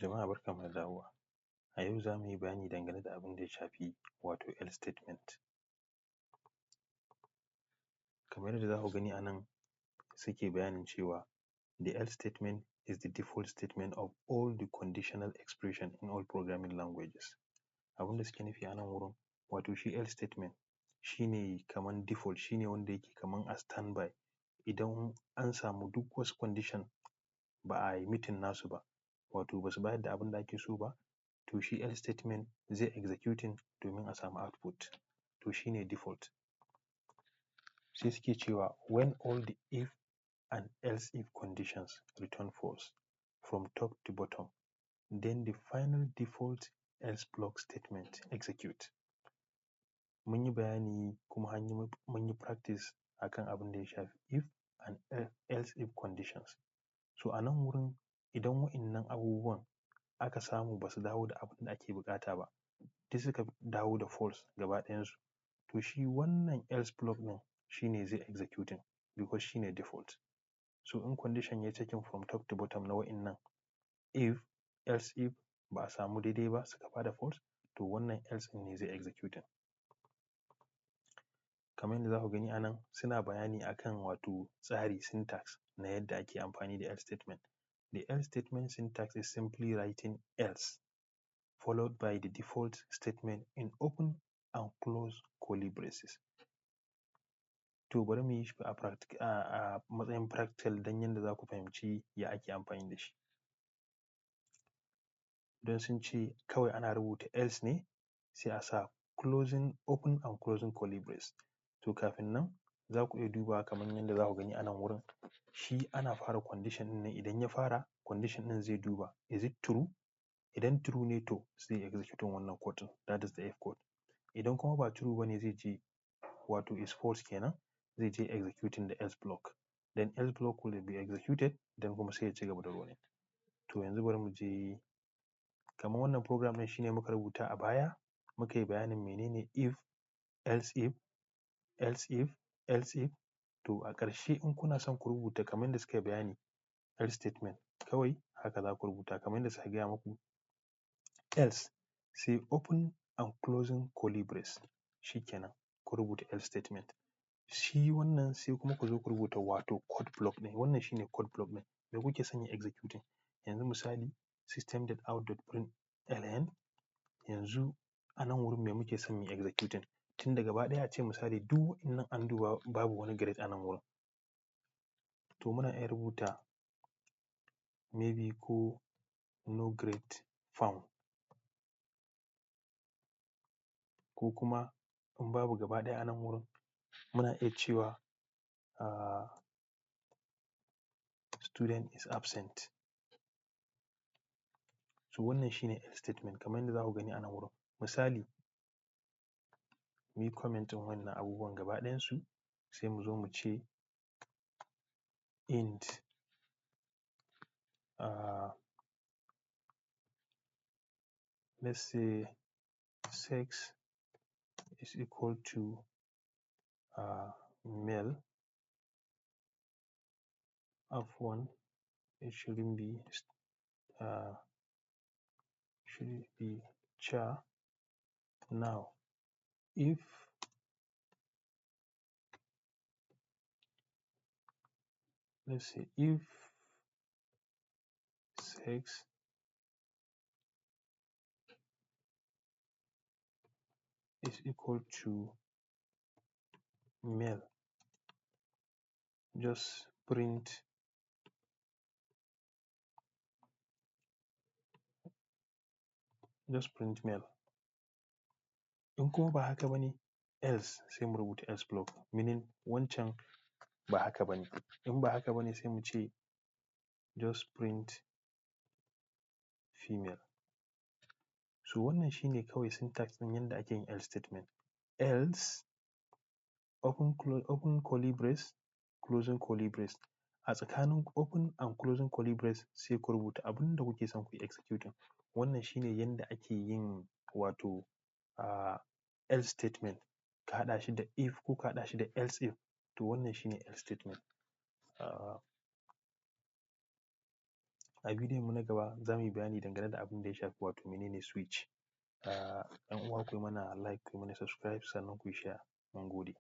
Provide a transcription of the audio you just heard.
Jama'a, barkanmu da dawowa. A yau za mu yi bayani dangane da abin da ya shafi wato else statement. Kamar yadda za ku gani a nan, suke bayanin cewa "The else statement is the default statement of all the conditional expression in all programming languages." Abin da suke nufi a nan wurin, wato shi else statement shi ne kaman default, shi ne wanda yake kaman a standby idan an samu duk wasu condition ba a yi meeting nasu ba, wato ba su bayar da abin da ake so ba, to shi else statement zai executing domin a samu output. To shi ne default. Sai suke cewa "When all the if and else if conditions return false from top to bottom, then the final default else block statement execute." Mun yi bayani kuma mun yi practice akan abin da ya shafi if and else if conditions. So a nan wurin, idan wa'innan abubuwan aka samu ba su dawo da abin da ake buƙata ba, duk suka dawo da false gaba ɗayansu, to shi wannan else block ɗin shi ne zai executing because shi ne default. So in condition ya checking from top to bottom na wa'innan if, else if, ba a samu daidai ba, suka bada false, to wannan else ɗin ne zai executing. Kamar yadda za ku gani a nan, suna bayani akan wato tsari, syntax na yadda ake amfani da else statement. "The else statement syntax is simply writing else followed by the default statement in open and close curly braces." To bari mu yi shi a matsayin practical don yadda za ku fahimci ya ake amfani da shi. Don sun ce kawai ana rubuta else ne, sai a sa closing, open and closing curly brace. To kafin nan, za ku iya dubawa kamar yadda za ku gani a nan wurin, shi ana fara condition ɗin ne. Idan ya fara condition ɗin, zai duba is it true? Idan true ne, to sai executing wannan code ɗin, that is the if code. Idan kuma ba true ba ne, zai je, wato is false kenan, zai je executing the else block. Then else block will be executed, then kuma sai ya ci gaba da running. To yanzu bari mu je kamar wannan program ɗin, shine muka rubuta a baya, muka yi bayanin menene if, else if, else if, else if. To a ƙarshe, in kuna son ku rubuta kamar yadda suka yi bayani else statement, kawai haka za ku rubuta kamar yadda suka gaya muku: else, sai open and closing curly brace. Shikenan, ku rubuta else statement. Shi wannan, sai kuma ku zo ku rubuta wato code block ɗin. Wannan shine code block ɗin. Me kuke son ya executing? Yanzu misali, system.out.println. Yanzu a nan wurin, me muke son mu executing? Tun da gaba ɗaya, a ce misali duk wa'innan an duba babu wani grade a nan wurin, to muna iya rubuta maybe ko "no grade found", ko kuma in babu gaba ɗaya a nan wurin, muna iya cewa "student is absent". So wannan shine else statement kamar yadda za ku gani a nan wurin. Misali, mu yi comment ɗin wannan abubuwan gaba ɗayansu, sai mu zo mu ce int let's say sex is equal to male. F1, it shouldn't be, should be char. Now if, let's say, if sex is equal to male, just print male. In kuma ba haka ba ne, else, sai mu rubuta else block, meaning wancan ba haka ba ne. In ba haka ba ne, sai mu ce just print female. So wannan shine kawai syntax ɗin yadda ake yin else statement: else, open, close, open curly brace, closing curly brace. A tsakanin open and closing curly brace, sai ku rubuta abin da kuke son ku yi executing. Wannan shine yadda ake yin wato else statement, ka haɗa shi da if ko ka haɗa shi da else if. To wannan shine else statement. A bidiyon mu na gaba za mu yi bayani dangane da abin da ya shafi, wato mene ne switch. ‘Yan uwa, ku yi mana like, ku yi mana subscribe, sannan ku yi share. Mun gode.